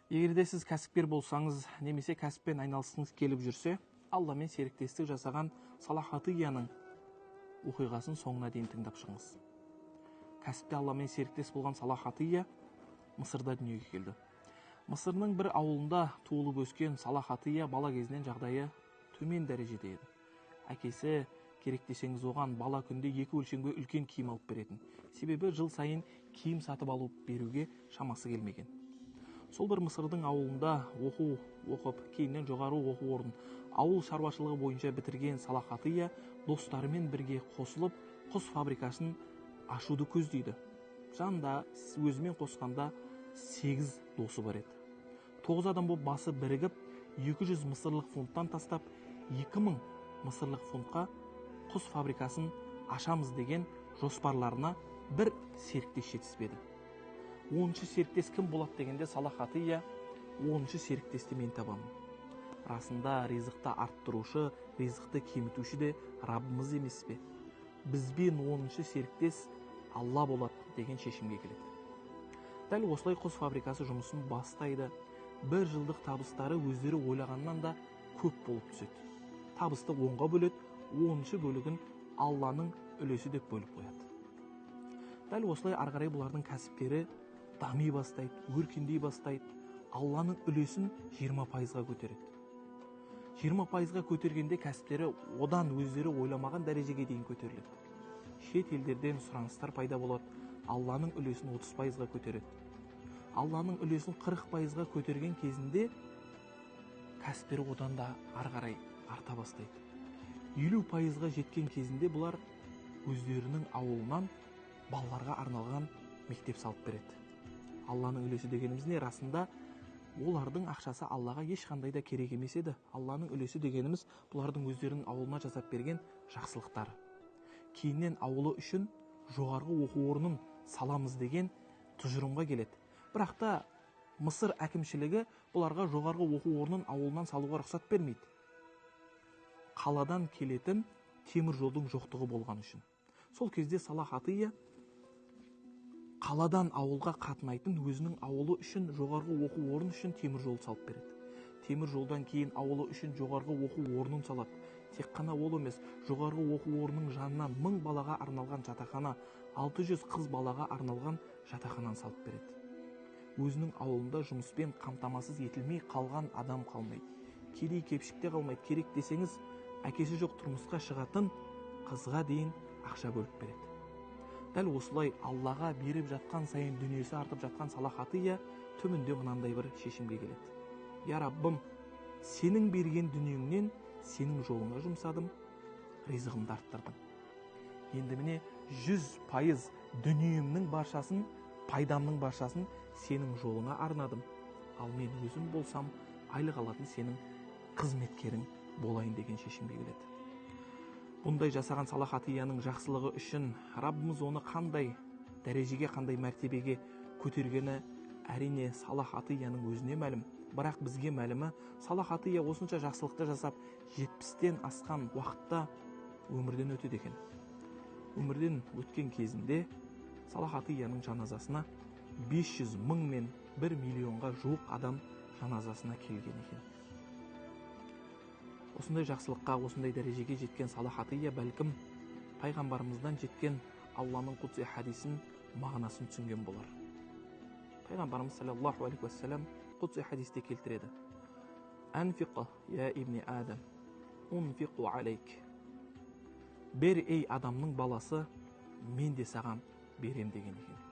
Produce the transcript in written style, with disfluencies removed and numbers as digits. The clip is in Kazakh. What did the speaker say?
Егер де сіз кәсіпкер болсаңыз, немесе кәсіппен айналысқыңыз келіп жүрсе, Алламен серіктестік жасаған Салах Атияның оқиғасын соңына дейін тыңдап шығыңыз. Кәсіпте Алламен серіктес болған Салах Атия Мысырда дүниеге келді. Мысырның бір ауылында туылып өскен Салах Атия бала кезінен жағдайы төмен дәрежеде еді. Әкесі керек десеңіз оған бала күнде 2 өлшемге үлкен киім алып беретін. Себебі жыл сайын киім сатып алып беруге шамасы келмеген. Сол бір Мысырдың ауылында оқу оқып, кейіннен жоғары оқу орнын ауыл шаруашылығы бойынша бітірген Салах Атия достарымен бірге қосылып, құс фабрикасын ашуды көздейді. Жанында өзімен қосқанда 8 досы бар еді. 9 адам болып басы бірігіп, 200 мысырлық фунттан тастап, 2000 мысырлық фунтқа құс фабрикасын ашамыз деген жоспарларына бір серіктес жетіспеді. 10-шы серіктес кім болады дегенде Салах Атия 10-шы серіктесті мен табамын. Расында ризықты арттырушы, ризықты кемітуші де Раббымыз емес пе? Бізбен 10-шы серіктес Алла болады деген шешімге келеді. Дәл осылай құс фабрикасы жұмысын бастайды. Бір жылдық табыстары өздері ойлағаннан да көп болып түседі. Табысты 10-ға бөледі, 10-шы бөлігін Алланың үлесі деп бөліп қояды. Дәл осылай ары қарай бұлардың кәсіптері дами бастайды, өркендей бастайды. Алланың үлесін 20%-ға көтереді. 20%-ға көтергенде кәсіптері одан өздері ойламаған дәрежеге дейін көтеріледі. Шет елдерден сұраныстар пайда болады. Алланың үлесін 30%-ға көтереді. Алланың үлесін 40%-ға көтерген кезінде кәсіптері одан да ары қарай арта бастайды. 50%-ға жеткен кезінде бұлар өздерінің ауылынан балаларға арналған мектеп салып береді. Алланың үлесі дегеніміз не? Расында олардың ақшасы Аллаға ешқандай да керек емес еді. Алланың үлесі дегеніміз бұлардың өздерінің ауылына жасап берген жақсылықтары. Кейіннен ауылы үшін жоғарғы оқу орнын саламыз деген тұжырымға келеді. Бірақ та Мысыр әкімшілігі бұларға жоғарғы оқу орнын ауылынан салуға рұқсат бермейді. Қаладан келетін темір жолдың жоқтығы болған үшін. Сол кезде Салах Атия қаладан ауылға қатынайтын өзінің ауылы үшін жоғарғы оқу орны үшін темір жол салып береді. Темір жолдан кейін ауылы үшін жоғарғы оқу орнын салады. Тек қана ол емес, жоғарғы оқу орнының жанынан 1000 балаға арналған жатақхана, 600 қыз балаға арналған жатақхананы салып береді. Өзінің ауылында жұмыспен қамтамасыз етілмей қалған адам қалмайды. Кедей кепшікте қалмайды. Керек десеңіз, әкесі жоқ тұрмысқа шығатын қызға дейін ақша бөліп береді. Дәл осылай Аллаға беріп жатқан сайын дүниесі артып жатқан Салах Атия түбінде мынандай бір шешімге келеді. Я Раббым, сенің берген дүниеңнен сенің жолыңа жұмсадым, ризығымды арттырдым. Енді міне 100% дүниемнің баршасын, пайдамның баршасын сенің жолыңа арнадым. Ал мен өзім болсам, айлық алатын сенің қызметкерің болайын деген шешімге келеді. Бұндай жасаған Салах Атияның жақсылығы үшін Раббымыз оны қандай дәрежеге, қандай мәртебеге көтергені әрине Салах Атияның өзіне мәлім. Бірақ бізге мәлімі, Салах Атия осынша жақсылықты жасап, 70-тен асқан уақытта өмірден өтеді екен. Өмірден өткен кезінде Салах Атияның жаназасына 500 мың мен 1 миллионға жуық адам жаназасына келген екен. Осындай жақсылыққа, осындай дәрежеге жеткен Салах Атия бәлкім пайғамбарымыздан жеткен Алланың құдси хадисін мағынасын түсінген болар. Пайғамбарымыз саллаллаху алейхи уассалам құдси хадисте келтіреді. Әнфиқ, я ибни Адам, унфиқу алейк. Бер ей адамның баласы, мен де саған берем деген екен.